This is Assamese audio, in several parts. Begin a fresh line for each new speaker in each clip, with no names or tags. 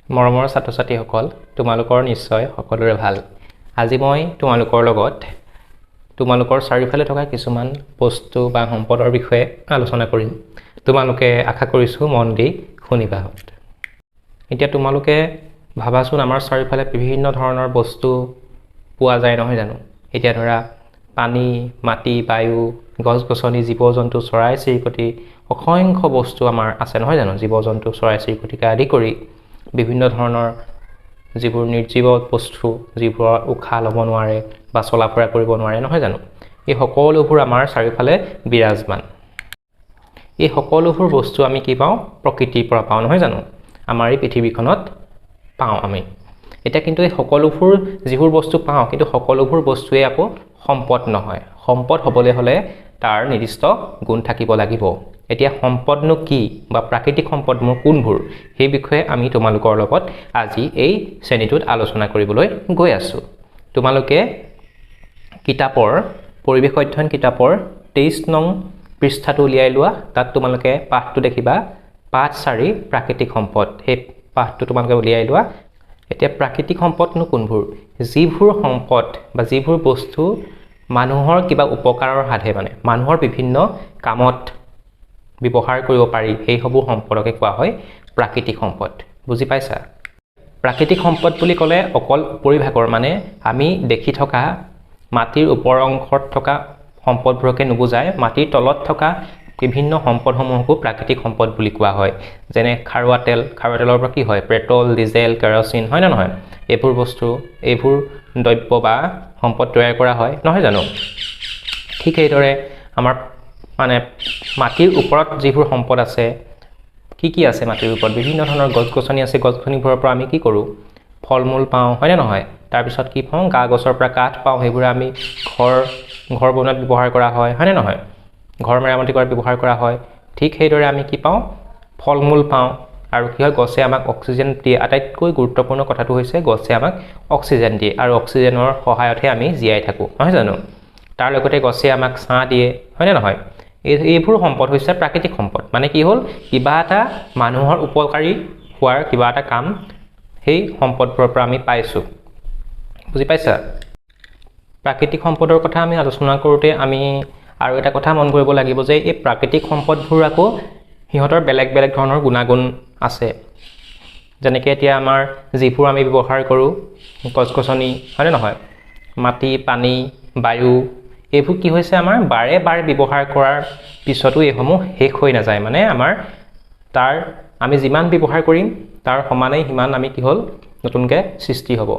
মৰমৰ ছাত্ৰ ছাত্ৰীসকল, তোমালোকৰ নিশ্চয় সকলোৰে ভাল। আজি মই তোমালোকৰ লগত তোমালোকৰ চাৰিওফালে থকা কিছুমান বস্তু বা সম্পদৰ বিষয়ে আলোচনা কৰিম। তোমালোকে আশা কৰিছোঁ মন দি শুনিবা। এতিয়া তোমালোকে ভাবাচোন, আমাৰ চাৰিওফালে বিভিন্ন ধৰণৰ বস্তু পোৱা যায়, নহয় জানো? এতিয়া ধৰা পানী, মাটি, বায়ু, গছ গছনি, জীৱ জন্তু, চৰাই চিৰিকটি, অসংখ্য বস্তু আমাৰ আছে, নহয় জানো? জীৱ জন্তু, চৰাই চিৰিকটিকে আদি কৰি বিভিন্ন ধৰণৰ যিবোৰ নিৰ্জীৱ বস্তু, যিবোৰৰ উশাহ ল'ব নোৱাৰে বা চলা ফুৰা কৰিব নোৱাৰে, নহয় জানো? এই সকলোবোৰ আমাৰ চাৰিওফালে বিৰাজমান। এই সকলোবোৰ বস্তু আমি কি পাওঁ? প্ৰকৃতিৰ পৰা পাওঁ, নহয় জানো? আমাৰ এই পৃথিৱীখনত পাওঁ আমি। এতিয়া কিন্তু এই সকলোবোৰ যিবোৰ বস্তু পাওঁ, কিন্তু সকলোবোৰ বস্তুৱেই আকৌ সম্পদ নহয়। সম্পদ হ'বলৈ হ'লে তাৰ নিৰ্দিষ্ট গুণ থাকিব লাগিব। এতিয়া সম্পদনো কি বা প্ৰাকৃতিক সম্পদবোৰ কোনবোৰ, সেই বিষয়ে আমি তোমালোকৰ লগত আজি এই শ্ৰেণীটোত আলোচনা কৰিবলৈ গৈ আছোঁ। তোমালোকে কিতাপৰ পৰিৱেশ অধ্যয়ন কিতাপৰ 23 নং পৃষ্ঠাটো উলিয়াই লোৱা। তাত তোমালোকে পাঠটো দেখিবা, পাঠ 4, প্ৰাকৃতিক সম্পদ। সেই পাঠটো তোমালোকে উলিয়াই লোৱা। এতিয়া প্ৰাকৃতিক সম্পদনো কোনবোৰ? যিবোৰ সম্পদ বা যিবোৰ বস্তু মানুহৰ কিবা উপকাৰৰ সাধে, মানে মানুহৰ বিভিন্ন কামত ব্যৱহাৰ কৰিব পাৰি, সেইসমূহ সম্পদকে কোৱা হয় প্ৰাকৃতিক সম্পদ। বুজি পাইছা? প্ৰাকৃতিক সম্পদ বুলি ক'লে অকল উপৰিভাগৰ, মানে আমি দেখি থকা মাটিৰ ওপৰ অংশত থকা সম্পদবোৰকে নুবুজায়, মাটিৰ তলত থকা বিভিন্ন সম্পদসমূহকো প্ৰাকৃতিক সম্পদ বুলি কোৱা হয়। যেনে খাৰুৱা তেল, খাৰুৱা তেলৰ পৰা কি হয়? পেট্ৰল, ডিজেল, কেৰচিন, হয় নে নহয়? এইবোৰ বস্তু, এইবোৰ দ্ৰব্য বা সম্পদ তৈয়াৰ কৰা হয়, নহয় জানো? ঠিক সেইদৰে আমাৰ মানে মাটিৰ ওপৰত যিবোৰ সম্পদ আছে, কি কি আছে মাটিৰ ওপৰত? বিভিন্ন ধৰণৰ গছ গছনি আছে। গছ গছনিবোৰৰ পৰা আমি কি কৰোঁ? ফল মূল পাওঁ, হয়নে নহয়? তাৰপিছত কি পাওঁ? গা গছৰ পৰা কাঠ পাওঁ, সেইবোৰ আমি ঘৰ বনোৱাত ব্যৱহাৰ কৰা হয়, হয়নে নহয়? ঘৰ মেৰামতি কৰাত ব্যৱহাৰ কৰা হয়। ঠিক সেইদৰে আমি কি পাওঁ? ফল মূল পাওঁ। আৰু কি হয়? গছে আমাক অক্সিজেন দিয়ে। আটাইতকৈ গুৰুত্বপূৰ্ণ কথাটো হৈছে গছে আমাক অক্সিজেন দিয়ে, আৰু অক্সিজেনৰ সহায়তহে আমি জীয়াই থাকোঁ, নহয় জানো? তাৰ লগতে গছে আমাক ছাঁ দিয়ে, হয়নে নহয়? এইবোৰ সম্পদ হৈছে প্ৰাকৃতিক সম্পদ। মানে কি হ'ল? কিবা এটা মানুহৰ উপকাৰী হোৱাৰ কিবা এটা কাম সেই সম্পদবোৰৰ পৰা আমি পাইছোঁ। বুজি পাইছা? প্ৰাকৃতিক সম্পদৰ কথা আমি আলোচনা কৰোঁতে আমি আৰু এটা কথা মন কৰিব লাগিব যে এই প্ৰাকৃতিক সম্পদবোৰ আকৌ সিহঁতৰ বেলেগ বেলেগ ধৰণৰ গুণাগুণ আছে। যেনেকৈ এতিয়া আমাৰ যিবোৰ আমি ব্যৱহাৰ কৰোঁ, গছ গছনি, হয়নে নহয়? মাটি, পানী, বায়ু, এইবোৰ কি হৈছে? আমাৰ বাৰে বাৰে ব্যৱহাৰ কৰাৰ পিছতো এইসমূহ শেষ হৈ নাযায়। মানে আমাৰ তাৰ আমি যিমান ব্যৱহাৰ কৰিম তাৰ সমানেই সিমান আমি কি হ'ল, নতুনকৈ সৃষ্টি হ'ব।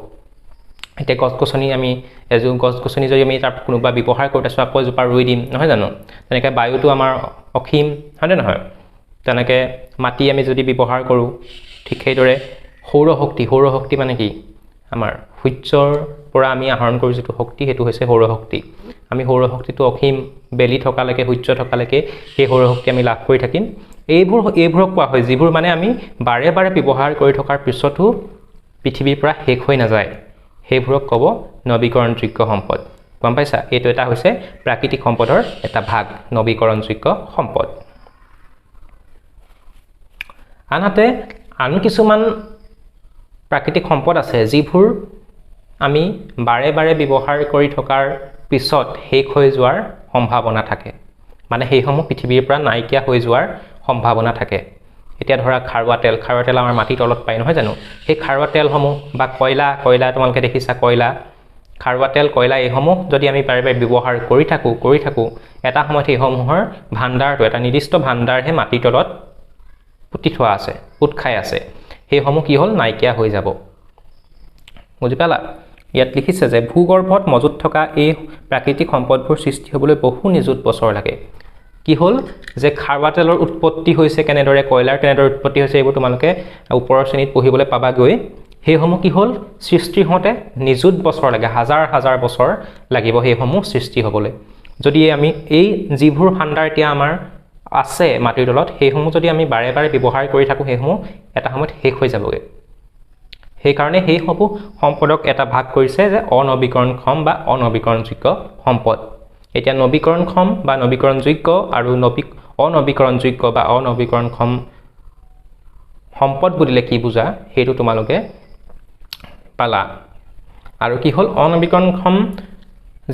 এতিয়া গছ গছনি, আমি এজো গছ গছনি যদি আমি তাৰ কোনোবা ব্যৱহাৰ কৰোঁ, তাৰপিছত আকৌ এজোপা ৰুই দিম, নহয় জানো? তেনেকৈ বায়ুটো আমাৰ অসীম, হয়নে নহয়? তেনেকৈ মাটি আমি যদি ব্যৱহাৰ কৰোঁ, ঠিক সেইদৰে সৌৰশক্তি। সৌৰশক্তি মানে কি? আমাৰ সূৰ্যৰ পৰা আমি আহৰণ কৰোঁ যিটো শক্তি, সেইটো হৈছে সৌৰশক্তি। আমি সৌৰশক্তিটো অসীম, বেলি থকালৈকে, সূৰ্য থকালৈকে সেই সৌৰশক্তি আমি লাভ কৰি থাকিম। এইবোৰক কোৱা হয় যিবোৰ মানে আমি বাৰে বাৰে ব্যৱহাৰ কৰি থকাৰ পিছতো পৃথিৱীৰ পৰা শেষ হৈ নাযায়, সেইবোৰক ক'ব নৱীকৰণযোগ্য সম্পদ। গম পাইছা? এইটো এটা হৈছে প্ৰাকৃতিক সম্পদৰ এটা ভাগ, নৱীকৰণযোগ্য সম্পদ। আনহাতে আন কিছুমান প্ৰাকৃতিক সম্পদ আছে যিবোৰ আমি বাৰে বাৰে ব্যৱহাৰ কৰি থকাৰ পিছত শেষ হৈ যোৱাৰ সম্ভাৱনা থাকে, মানে সেইসমূহ পৃথিৱীৰ পৰা নাইকিয়া হৈ যোৱাৰ সম্ভাৱনা থাকে। এতিয়া ধৰা খাৰুৱা তেল, খাৰুৱা তেল আমাৰ মাটিৰ তলত পায়, নহয় জানো? সেই খাৰুৱা তেলসমূহ বা কয়লা, কয়লা তোমালোকে দেখিছা, কয়লা, খাৰুৱা তেল, কয়লা, এইসমূহ যদি আমি বাৰে বাৰে ব্যৱহাৰ কৰি থাকোঁ, এটা সময়ত সেইসমূহৰ ভাণ্ডাৰটো, এটা নিৰ্দিষ্ট ভাণ্ডাৰহে মাটিৰ তলত পুতি থোৱা আছে, পোত খাই আছে, সেইসমূহ কি হ'ল? নাইকিয়া হৈ যাব। বুজি পালা? ইয়াত লিখিছে যে ভূগৰ্ভত মজুত থকা এই প্ৰাকৃতিক সম্পদবোৰ সৃষ্টি হ'বলৈ বহু নিযুত বছৰ লাগে। কি হ'ল যে খাৰুৱা তেলৰ উৎপত্তি হৈছে কেনেদৰে, কয়লাৰ কেনেদৰে উৎপত্তি হৈছে, এইবোৰ তোমালোকে ওপৰৰ শ্ৰেণীত পঢ়িবলৈ পাবাগৈ। সেইসমূহ কি হ'ল? সৃষ্টি হওঁতে নিযুত বছৰ লাগে, হাজাৰ হাজাৰ বছৰ লাগিব সেইসমূহ সৃষ্টি হ'বলৈ। যদি আমি এই যিবোৰ ভাণ্ডাৰ এতিয়া আমাৰ আছে মাটিৰ তলত, সেইসমূহ যদি আমি বাৰে বাৰে ব্যৱহাৰ কৰি থাকোঁ, সেইসমূহ এটা সময়ত শেষ হৈ যাবগৈ। সেইকাৰণে সেইসমূহ সম্পদক এটা ভাগ কৰিছে যে অনবীকৰণক্ষম বা অনবীকৰণযোগ্য সম্পদ। এতিয়া নৱীকৰণক্ষম বা নৱীকৰণযোগ্য আৰু অনবীকৰণযোগ্য বা অনবীকৰণক্ষম সম্পদ বুলিলে কি বুজা সেইটো তোমালোকে পালা। আৰু কি হ'ল, অনবীকৰণক্ষম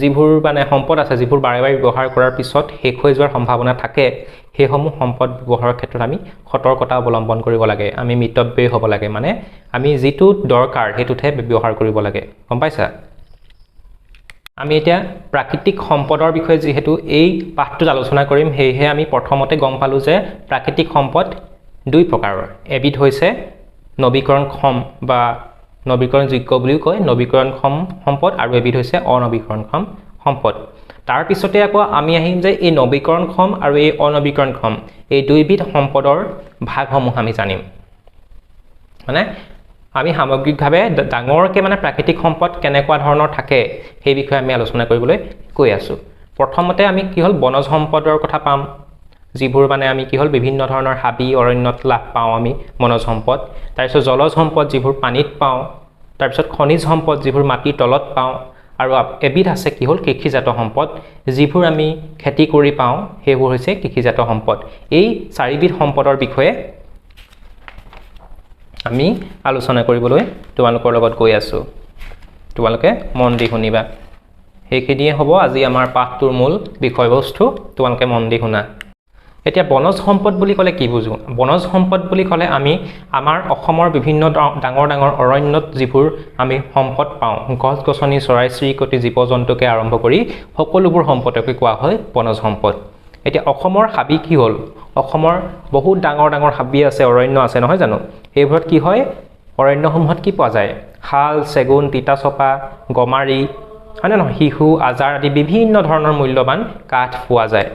যিবোৰ মানে সম্পদ আছে, যিবোৰ বাৰে বাৰে ব্যৱহাৰ কৰাৰ পিছত শেষ হৈ যোৱাৰ সম্ভাৱনা থাকে, সেইসমূহ সম্পদ ব্যৱহাৰৰ ক্ষেত্ৰত আমি সতৰ্কতা অৱলম্বন কৰিব লাগে, আমি মিতব্যয়ী হ'ব লাগে, মানে আমি যিটো দৰকাৰ সেইটোতহে ব্যৱহাৰ কৰিব লাগে। গম পাইছা? আমি এতিয়া প্ৰাকৃতিক সম্পদৰ বিষয়ে যিহেতু এই পাঠটোত আলোচনা কৰিম, সেয়েহে আমি প্ৰথমতে গম পালোঁ যে প্ৰাকৃতিক সম্পদ দুই প্ৰকাৰৰ। এবিধ হৈছে নৱীকৰণক্ষম বা নৱীকৰণযোগ্য বুলিও কয়, নৱীকৰণক্ষম সম্পদ, আৰু এবিধ হৈছে অনবীকৰণক্ষম সম্পদ। তাৰপিছতে আকৌ আমি আহিম যে এই নৱীকৰণক্ষম আৰু এই অনবীকৰণক্ষম এই দুইবিধ সম্পদৰ ভাগসমূহ আমি জানিম। মানে আমি সামগ্ৰিকভাৱে ডাঙৰকৈ মানে প্ৰাকৃতিক সম্পদ কেনেকুৱা ধৰণৰ থাকে সেই বিষয়ে আমি আলোচনা কৰিবলৈ গৈ আছোঁ। প্ৰথমতে আমি কি হ'ল, বনজ সম্পদৰ কথা পাম, যিবোৰ মানে আমি কি হ'ল বিভিন্ন ধৰণৰ হাবি অৰণ্যত লাভ পাওঁ আমি বনজ সম্পদ। তাৰপিছত জলজ সম্পদ যিবোৰ পানীত পাওঁ, তাৰপিছত খনিজ সম্পদ যিবোৰ মাটিৰ তলত পাওঁ, আৰু এবিধ আছে কি হ'ল কৃষিজাত সম্পদ, যিবোৰ আমি খেতি কৰি পাওঁ সেইবোৰ হৈছে কৃষিজাত সম্পদ। এই চাৰিবিধ সম্পদৰ বিষয়ে আমি আলোচনা কৰিবলৈ তোমালোকৰ লগত গৈ আছোঁ। তোমালোকে মন দি শুনিবা। সেইখিনিয়ে হ'ব আজি আমাৰ পাঠটোৰ মূল বিষয়বস্তু, তোমালোকে মন দি শুনা। এতিয়া বনজ সম্পদ বুলি ক'লে কি বুজো? বনজ সম্পদ বুলি ক'লে আমি আমাৰ অসমৰ বিভিন্ন ডাঙৰ ডাঙৰ অৰণ্যত যিবোৰ আমি সম্পদ পাওঁ, গছ গছনি, চৰাই চিৰিকটি, জীৱ জন্তুকে আৰম্ভ কৰি সকলোবোৰ সম্পদকে কোৱা হয় বনজ সম্পদ। এতিয়া অসমৰ হাবি কি হ'ল, অসমৰ বহুত ডাঙৰ ডাঙৰ হাবি আছে, অৰণ্য আছে, নহয় জানো? সেইবোৰত কি হয়, অৰণ্যসমূহত কি পোৱা যায়? শাল, চেগুন, তিতাচপা, গমাৰি, হয়নে নহয়, শিহু, আজাৰ আদি বিভিন্ন ধৰণৰ মূল্যৱান কাঠ পোৱা যায়।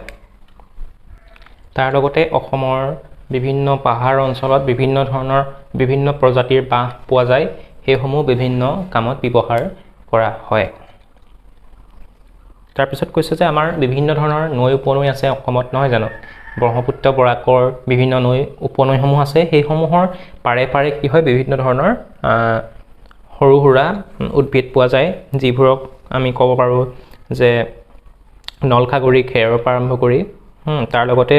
তাৰ লগতে অসমৰ বিভিন্ন পাহাৰ অঞ্চলত বিভিন্ন ধৰণৰ বিভিন্ন প্ৰজাতিৰ বাঁহ পোৱা যায়, সেইসমূহ বিভিন্ন কামত ব্যৱহাৰ কৰা হয়। তাৰপিছত কৈছে যে আমাৰ বিভিন্ন ধৰণৰ নৈ উপনৈ আছে অসমত, নহয় জানো? ব্ৰহ্মপুত্ৰ, বৰাকৰ বিভিন্ন নৈ উপনৈসমূহ আছে, সেইসমূহৰ পাৰে পাৰে কি হয় বিভিন্ন ধৰণৰ সৰু সুৰা উদ্ভিদ পোৱা যায়, যিবোৰক আমি ক'ব পাৰোঁ যে নলখাগৰি, খেৰৰ পৰা আৰম্ভ কৰি, তাৰ লগতে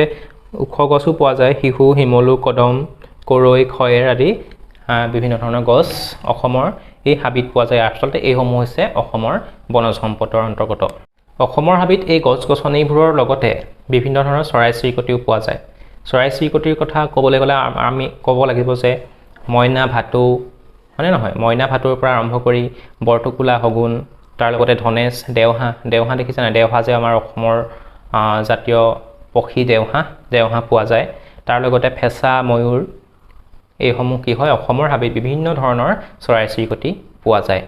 ওখ গছো পোৱা যায়, শিহু, শিমলু, কদম, কৰৈ, খয়েৰ আদি বিভিন্ন ধৰণৰ গছ অসমৰ এই হাবিত পোৱা যায়। আচলতে এইসমূহ হৈছে অসমৰ বনজ সম্পদৰ অন্তৰ্গত। অসমৰ হাবিত এই গছ গছনিবোৰৰ লগতে বিভিন্ন ধৰণৰ চৰাই চিৰিকটিও পোৱা যায়। চৰাই চিৰিকটিৰ কথা ক'বলৈ গ'লে আমি ক'ব লাগিব যে মইনা ভাটৌ, হয়নে নহয়, মইনা ভাটৌৰ পৰা আৰম্ভ কৰি বৰটোকোলা, শগুন, তাৰ লগতে ধনেশ, দেওহাঁহ। দেওহাঁহ দেখিছা নাই? দেওহাঁহ যে আমাৰ অসমৰ জাতীয় পক্ষী দেওহাঁহ, দেওহাঁহ পোৱা যায়। তাৰ লগতে ফেঁচা, ময়ূৰ, এইসমূহ কি হয় অসমৰ হাবিত বিভিন্ন ধৰণৰ চৰাই চিৰিকটি পোৱা যায়।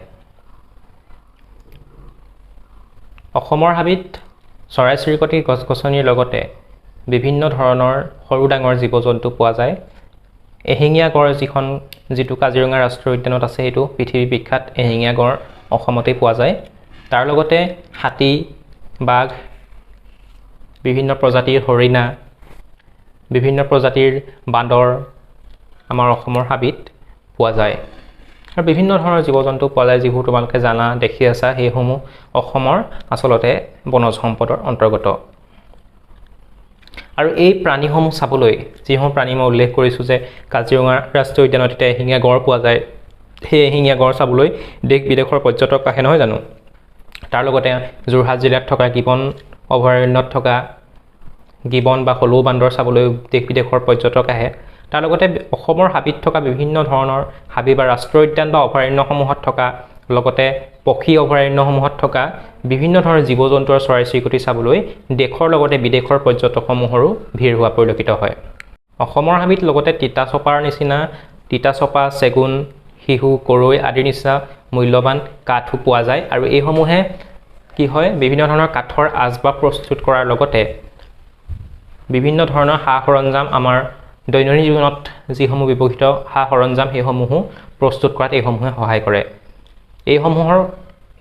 অসমৰ হাবিত চৰাই চিৰিকটি, গছ গছনিৰ লগতে বিভিন্ন ধৰণৰ সৰু ডাঙৰ জীৱ জন্তু পোৱা যায়। এশিঙীয়া গঁড় যিটো কাজিৰঙা ৰাষ্ট্ৰীয় উদ্যানত আছে, সেইটো পৃথিৱী বিখ্যাত এশিঙীয়া গঁড় অসমতেই পোৱা যায়। তাৰ লগতে হাতী, বাঘ, বিভিন্ন প্ৰজাতিৰ হৰিণা, বিভিন্ন প্ৰজাতিৰ বান্দৰ আমাৰ অসমৰ হাবিত পোৱা যায়। আৰু বিভিন্ন ধৰণৰ জীৱ জন্তু পোৱা যায়, যিবোৰ তোমালোকে জানা, দেখি আছা, সেইসমূহ অসমৰ আচলতে বনজ সম্পদৰ অন্তৰ্গত। আৰু এই প্ৰাণীসমূহ চাবলৈ, যিসমূহ প্ৰাণী মই উল্লেখ কৰিছোঁ যে কাজিৰঙা ৰাষ্ট্ৰীয় উদ্যানত এতিয়া এশিঙীয়া গঁড় পোৱা যায়, সেই এশিঙীয়া গঁড় চাবলৈ দেশ বিদেশৰ পৰ্যটক আহে, নহয় জানো? তাৰ লগতে যোৰহাট জিলাত থকা গিবন অভয়াৰণ্যত থকা গিবন বা হলৌ বান্দৰ চাবলৈ দেশ বিদেশৰ পৰ্যটক আহে। তাৰ লগতে অসমৰ হাবিত থকা বিভিন্ন ধৰণৰ হাবি বা ৰাষ্ট্ৰীয় উদ্যান বা অভয়াৰণ্যসমূহত থকা, লগতে পক্ষী অভয়াৰণ্যসমূহত থকা বিভিন্ন ধৰণৰ জীৱ জন্তু আৰু চৰাই চিৰিকটি চাবলৈ দেশৰ লগতে বিদেশৰ পৰ্যটকসমূহৰো ভিৰ হোৱা পৰিলক্ষিত হয়। অসমৰ হাবিত লগতে তিতাচপাৰ নিচিনা, তিতাচপা, চেগুন, শিহু, কৰৈ আদিৰ নিচিনা মূল্যৱান কাঠো পোৱা যায়। আৰু এইসমূহে কি হয়, বিভিন্ন ধৰণৰ কাঠৰ আচবাব প্ৰস্তুত কৰাৰ লগতে বিভিন্ন ধৰণৰ সা সৰঞ্জাম, আমাৰ দৈনন্দিন জীৱনত যিসমূহ ব্যৱহৃত সা সৰঞ্জাম, সেইসমূহো প্ৰস্তুত কৰাত এইসমূহে সহায় কৰে।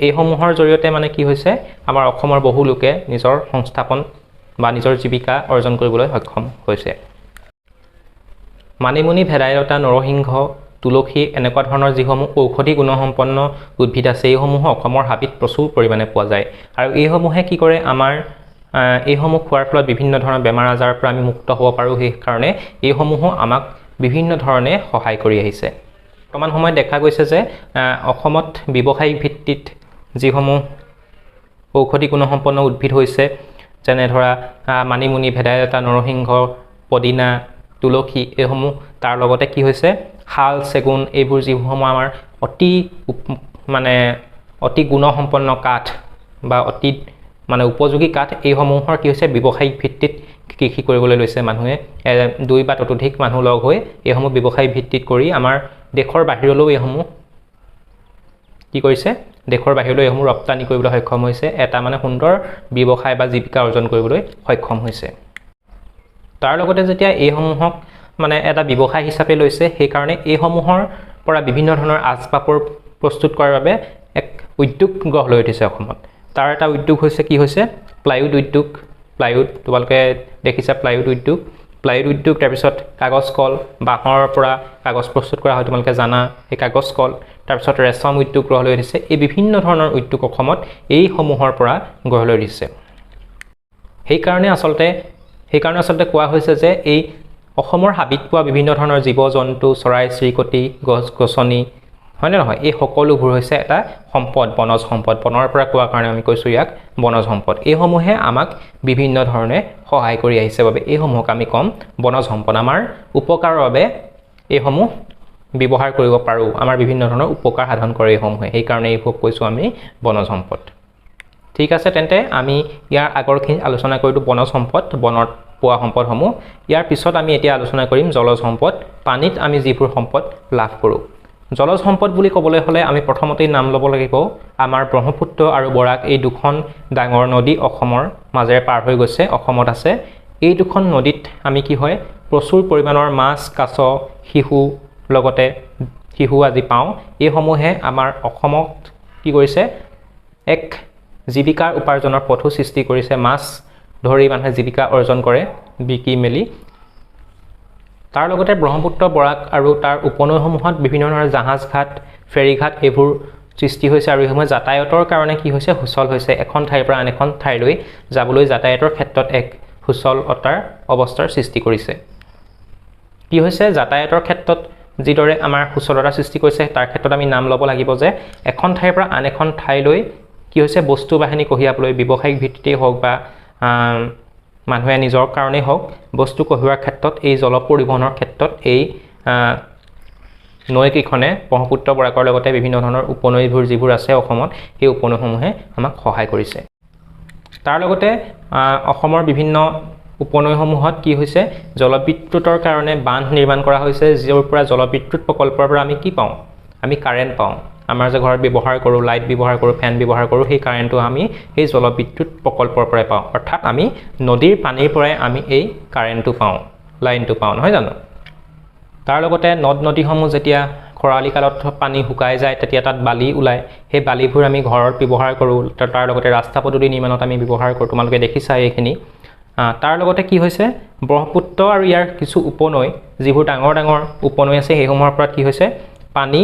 এইসমূহৰ জৰিয়তে মানে কি হৈছে, আমাৰ অসমৰ বহু লোকে নিজৰ সংস্থাপন বা নিজৰ জীৱিকা অৰ্জন কৰিবলৈ সক্ষম হৈছে। মানিমুনি, ভেদাইলতা, নৰসিংহ, তুলসী এনেকুৱা ধৰণৰ যিসমূহ ঔষধি গুণসম্পন্ন উদ্ভিদ আছে, এইসমূহ অসমৰ হাবিত প্ৰচুৰ পৰিমাণে পোৱা যায়। আৰু এইসমূহে কি কৰে, আমাৰ এইসমূহ খোৱাৰ ফলত বিভিন্ন ধৰণৰ বেমাৰ আজাৰৰ পৰা আমি মুক্ত হ'ব পাৰোঁ। সেইকাৰণে এইসমূহো আমাক বিভিন্ন ধৰণে সহায় কৰি আহিছে। বৰ্তমান সময়ত দেখা গৈছে যে অসমত ব্যৱসায়িক ভিত্তিত যিসমূহ ঔষধি গুণসম্পন্ন উদ্ভিদ হৈছে, যেনে ধৰা মানিমুনি, ভেদাইলতা, নৰসিংহ, পদিনা, তুলসী, এইসমূহ, তাৰ লগতে কি হৈছে শাল, চেগুন, এইবোৰ যিসমূহ আমাৰ অতি মানে অতি গুণসম্পন্ন কাঠ বা অতি মানে উপযোগী কাঠ, এইসমূহৰ কি হৈছে ব্যৱসায়িক ভিত্তিত কৃষি কৰিবলৈ লৈছে মানুহে। দুই বা ততোধিক মানুহ লগ হৈ এইসমূহ ব্যৱসায়িক ভিত্তিত কৰি আমাৰ দেশৰ বাহিৰলৈও এইসমূহ কি কৰিছে, দেশৰ বাহিৰলৈ এইসমূহ ৰপ্তানি কৰিবলৈ সক্ষম হৈছে। এটা মানে সুন্দৰ ব্যৱসায় বা জীৱিকা অৰ্জন কৰিবলৈ সক্ষম হৈছে। তাৰ লগতে যেতিয়া এইসমূহক মানে এটা ব্যৱসায় হিচাপে লৈছে, সেইকাৰণে এইসমূহৰ পৰা বিভিন্ন ধৰণৰ আচবাবৰ প্ৰস্তুত কৰাৰ বাবে এক উদ্যোগ গঢ় লৈ উঠিছে অসমত। তাৰ এটা উদ্যোগ হৈছে কি হৈছে প্লাইউড উদ্যোগ। প্লাইউড তোমালোকে দেখিছা, প্লাইউড উদ্যোগ, প্লাইউড উদ্যোগ। তাৰপিছত কাগজ কল, বাঁহৰ পৰা কাগজ প্ৰস্তুত কৰা হয়, তোমালোকে জানা সেই কাগজ কল। তাৰপিছত ৰেচম উদ্যোগ গঢ় লৈ উঠিছে। এই বিভিন্ন ধৰণৰ উদ্যোগ অসমত এইসমূহৰ পৰা গঢ় লৈ উঠিছে। সেইকাৰণে আচলতে কোৱা হৈছে যে এই অসমৰ হাবিত পোৱা বিভিন্ন ধৰণৰ জীৱ জন্তু, চৰাই চিৰিকটি, গছ গছনি, হয়নে নহয়, এই সকলোবোৰ হৈছে এটা সম্পদ, বনজ সম্পদ। বনৰ পৰা কোৱা কাৰণে আমি কৈছোঁ ইয়াক বনজ সম্পদ। এইসমূহে আমাক বিভিন্ন ধৰণে সহায় কৰি আহিছে বাবে এইসমূহক আমি ক'ম বনজ সম্পদ। আমাৰ উপকাৰৰ বাবে এইসমূহ ব্যৱহাৰ কৰিব পাৰোঁ, আমাৰ বিভিন্ন ধৰণৰ উপকাৰ সাধন কৰে এইসমূহে, সেইকাৰণে এইবোৰক কৈছোঁ আমি বনজ সম্পদ। ঠিক আছে, তেন্তে আমি ইয়াৰ আগৰখিনি আলোচনা কৰিলোঁ বনজ সম্পদ, বনত পোৱা সম্পদসমূহ। ইয়াৰ পিছত আমি এতিয়া আলোচনা কৰিম জলজ সম্পদ, পানীত আমি যিবোৰ সম্পদ লাভ কৰোঁ। জলজ সম্পদ বুলি ক'বলৈ হ'লে আমি প্ৰথমতেই নাম ল'ব লাগিব আমাৰ ব্ৰহ্মপুত্ৰ আৰু বৰাক, এই দুখন ডাঙৰ নদী অসমৰ মাজেৰে পাৰ হৈ গৈছে, অসমত আছে। এই দুখন নদীত আমি কি হয় প্ৰচুৰ পৰিমাণৰ মাছ, কাছ, শিহু, লগতে শিহু আদি পাওঁ। এইসমূহে আমাৰ অসমত কি কৰিছে, এক জীৱিকাৰ উপাৰ্জনৰ পথো সৃষ্টি কৰিছে। মাছ ধৰি মানুহে জীৱিকা অৰ্জন কৰে বিকি মেলি। তাৰ লগতে ব্ৰহ্মপুত্ৰ, বৰাক আৰু তাৰ উপনৈসমূহত বিভিন্ন ধৰণৰ জাহাজ ঘাট, ফেৰীঘাট এইবোৰ সৃষ্টি হৈছে আৰু এইসমূহ যাতায়াতৰ কাৰণে কি হৈছে সুচল হৈছে। এখন ঠাইৰ পৰা আন এখন ঠাইলৈ যাবলৈ যাতায়াতৰ ক্ষেত্ৰত এক সুচলতাৰ অৱস্থাৰ সৃষ্টি কৰিছে। কি হৈছে যাতায়াতৰ ক্ষেত্ৰত যিদৰে আমাৰ সুচলতা সৃষ্টি কৰিছে, তাৰ ক্ষেত্ৰত আমি নাম ল'ব লাগিব যে এখন ঠাইৰ পৰা আন এখন ঠাইলৈ কি হৈছে বস্তু বাহিনী কঢ়িয়াবলৈ ব্যৱসায়িক ভিত্তিতেই হওক বা মানুহে নিজৰ কাৰণেই হওক বস্তু কঢ়িওৱাৰ ক্ষেত্ৰত এই জল পৰিবহণৰ ক্ষেত্ৰত এই নৈকেইখনে ব্ৰহ্মপুত্ৰ, বৰাকৰ লগতে বিভিন্ন ধৰণৰ উপনৈবোৰ যিবোৰ আছে অসমত, সেই উপনৈসমূহে আমাক সহায় কৰিছে। তাৰ লগতে অসমৰ বিভিন্ন উপনৈসমূহত কি হৈছে জলবিদ্যুতৰ কাৰণে বান্ধ নিৰ্মাণ কৰা হৈছে, য'ৰ পৰা জলবিদ্যুৎ প্ৰকল্পৰ পৰা আমি কি পাওঁ, আমি কাৰেণ্ট পাওঁ। আমাৰ যে ঘৰত ব্যৱহাৰ কৰোঁ, লাইট ব্যৱহাৰ কৰোঁ, ফেন ব্যৱহাৰ কৰোঁ, সেই কাৰেণ্টটো আমি সেই জলবিদ্যুৎ প্ৰকল্পৰ পৰাই পাওঁ। অৰ্থাৎ আমি নদীৰ পানীৰ পৰাই আমি এই কাৰেণ্টটো পাওঁ, লাইনটো পাওঁ, নহয় জানো? তাৰ লগতে নদ নদীসমূহ যেতিয়া খৰালি কালত পানী শুকাই যায়, তেতিয়া তাত বালি ওলায়, সেই বালিবোৰ আমি ঘৰত ব্যৱহাৰ কৰোঁ। তাৰ লগতে ৰাস্তা পদূলি নিৰ্মাণত আমি ব্যৱহাৰ কৰোঁ, তোমালোকে দেখিছা এইখিনি। তাৰ লগতে কি হৈছে ব্ৰহ্মপুত্ৰ আৰু ইয়াৰ কিছু উপনৈ, যিবোৰ ডাঙৰ ডাঙৰ উপনৈ আছে, সেইসমূহৰ পৰা কি হৈছে পানী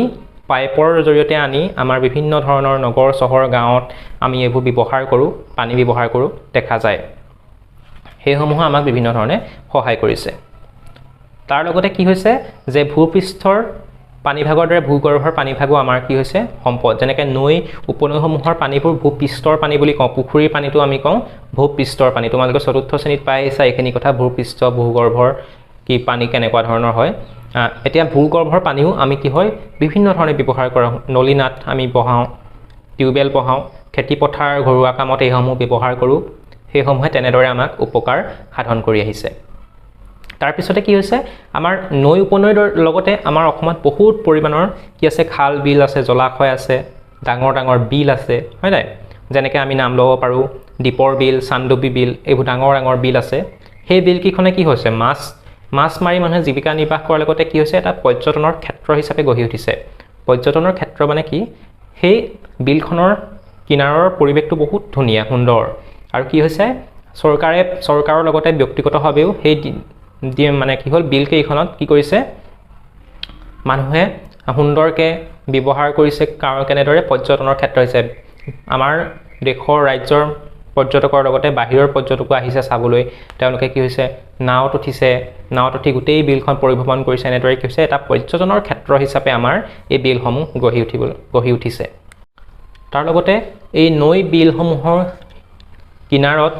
পাইপৰ জৰিয়তে আনি আমাৰ বিভিন্ন ধৰণৰ নগৰ, চহৰ, গাঁৱত আমি এইবোৰ ব্যৱহাৰ কৰোঁ, পানী ব্যৱহাৰ কৰোঁ দেখা যায়। সেইসমূহে আমাক বিভিন্ন ধৰণে সহায় কৰিছে। তাৰ লগতে কি হৈছে যে ভূপৃষ্ঠৰ পানীভাগৰ দৰে ভূগৰ্ভৰ পানীভাগো আমাৰ কি হৈছে সম্পদ। যেনেকৈ নৈ, উপনৈসমূহৰ পানীবোৰ ভূপৃষ্ঠৰ পানী বুলি কওঁ, পুখুৰীৰ পানীটো আমি কওঁ ভূপৃষ্ঠৰ পানী। তোমালোকে চতুৰ্থ শ্ৰেণীত পাই আহিছা এইখিনি কথা, ভূপৃষ্ঠ, ভূগৰ্ভৰ কি পানী কেনেকুৱা ধৰণৰ হয়। এতিয়া ভূগৰ্ভৰ পানীও আমি কি হয় বিভিন্ন ধৰণে ব্যৱহাৰ কৰোঁ। নলীনাদ আমি বহাওঁ, টিউবৱেল বহাওঁ, খেতিপথাৰ, ঘৰুৱা কামত এইসমূহ ব্যৱহাৰ কৰোঁ। সেইসমূহে তেনেদৰে আমাক উপকাৰ সাধন কৰি আহিছে। তাৰপিছতে কি হৈছে আমাৰ নৈ উপনৈৰ লগতে আমাৰ অসমত বহুত পৰিমাণৰ কি আছে, খাল বিল আছে, জলাশয় আছে, ডাঙৰ ডাঙৰ বিল আছে, হয় নাই? যেনেকৈ আমি নাম ল'ব পাৰোঁ দীপৰ বিল, চান্দুবি বিল, এইবোৰ ডাঙৰ ডাঙৰ বিল আছে। সেই বিলকেইখনে কি হৈছে মাছ মাৰি মানুহে জীৱিকা নিৰ্বাহ কৰাৰ লগতে কি হৈছে এটা পৰ্যটনৰ ক্ষেত্ৰ হিচাপে গঢ়ি উঠিছে। পৰ্যটনৰ ক্ষেত্ৰ মানে কি, সেই বিলখনৰ কিনাৰৰ পৰিৱেশটো বহুত ধুনীয়া, সুন্দৰ। আৰু কি হৈছে চৰকাৰৰ লগতে ব্যক্তিগতভাৱেও সেই মানে কি হ'ল বিলকেইখনত কি কৰিছে মানুহে সুন্দৰকৈ ব্যৱহাৰ কৰিছে। কাৰণ কেনেদৰে পৰ্যটনৰ ক্ষেত্ৰ হৈছে আমাৰ দেশৰ ৰাজ্যৰ পৰ্যটকৰ লগতে বাহিৰৰ পৰ্যটকো আহিছে চাবলৈ। তেওঁলোকে কি হৈছে, নাৱত উঠিছে, নাৱত উঠি গোটেই বিলখন পৰিভ্ৰমণ কৰিছে। এনেদৰে কি হৈছে, এটা পৰ্যটনৰ ক্ষেত্ৰ হিচাপে আমাৰ এই বিলসমূহ গঢ়ি উঠিছে। তাৰ লগতে এই নৈ বিলসমূহৰ কিনাৰত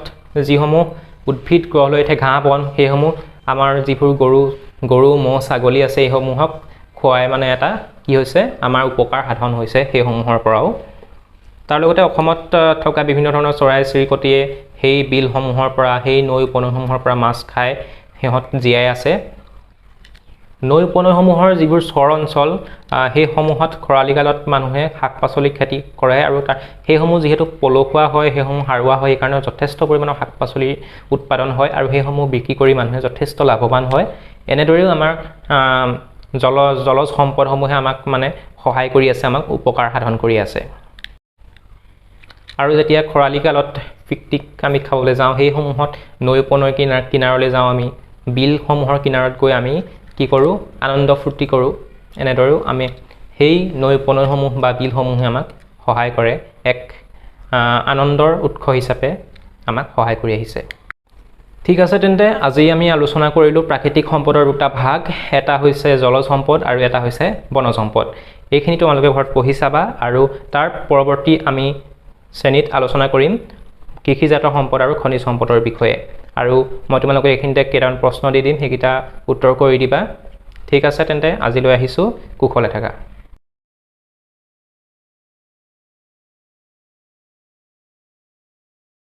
যিসমূহ উদ্ভিদ গঢ় লৈ উঠে, ঘাঁহ বন, সেইসমূহ আমাৰ যিবোৰ গৰু ম'হ ছাগলী আছে, এইসমূহক খুৱাই মানে এটা কি হৈছে, আমাৰ উপকাৰ সাধন হৈছে সেইসমূহৰ পৰাও। তাৰ লগতে অসমত থকা বিভিন্ন ধৰণৰ চৰাই চিৰিকটিয়ে সেই বিলসমূহৰ পৰা, সেই নৈ উপনৈসমূহৰ পৰা মাছ খাই সিহঁত জীয়াই আছে। নৈ উপনৈসমূহৰ যিবোৰ চৰ অঞ্চল, সেইসমূহত খৰালি কালত মানুহে শাক পাচলি খেতি কৰে আৰু তাৰ সেইসমূহ যিহেতু পলসুৱা হয়, সেইসমূহ সাৰুৱা হয়, সেইকাৰণে যথেষ্ট পৰিমাণৰ শাক পাচলিৰ উৎপাদন হয় আৰু সেইসমূহ বিক্ৰী কৰি মানুহে যথেষ্ট লাভৱান হয়। এনেদৰেও আমাৰ জলজ সম্পদসমূহে আমাক মানে সহায় কৰি আছে, আমাক উপকাৰ সাধন কৰি আছে। আৰু যেতিয়া খৰালি কালত পিকনিক আমি খাবলৈ যাওঁ, সেইসমূহত নৈ উপনৈ কিনাৰলৈ যাওঁ, আমি বিলসমূহৰ কিনাৰত গৈ আমি কি কৰোঁ, আনন্দ ফূৰ্তি কৰোঁ। এনেদৰেও আমি সেই নৈ উপনৈসমূহ বা বিলসমূহে আমাক সহায় কৰে, এক আনন্দৰ উৎস হিচাপে আমাক সহায় কৰি আহিছে। ঠিক আছে, তেন্তে আজি আমি আলোচনা কৰিলোঁ প্ৰাকৃতিক সম্পদৰ দুটা ভাগ, এটা হৈছে জলজ সম্পদ আৰু এটা হৈছে বনজ সম্পদ। এইখিনি তোমালোকে ঘৰত পঢ়ি চাবা আৰু তাৰ পৰৱৰ্তী আমি শ্ৰেণীত আলোচনা কৰিম কৃষিজাত সম্পদ আৰু খনিজ সম্পদৰ বিষয়ে। আৰু মই তোমালোকক এইখিনিতে কেইটামান প্ৰশ্ন দি দিম, সেইকেইটা উত্তৰ কৰি দিবা। ঠিক আছে, তেন্তে আজিলৈ আহিছোঁ, কুশলে থাকা।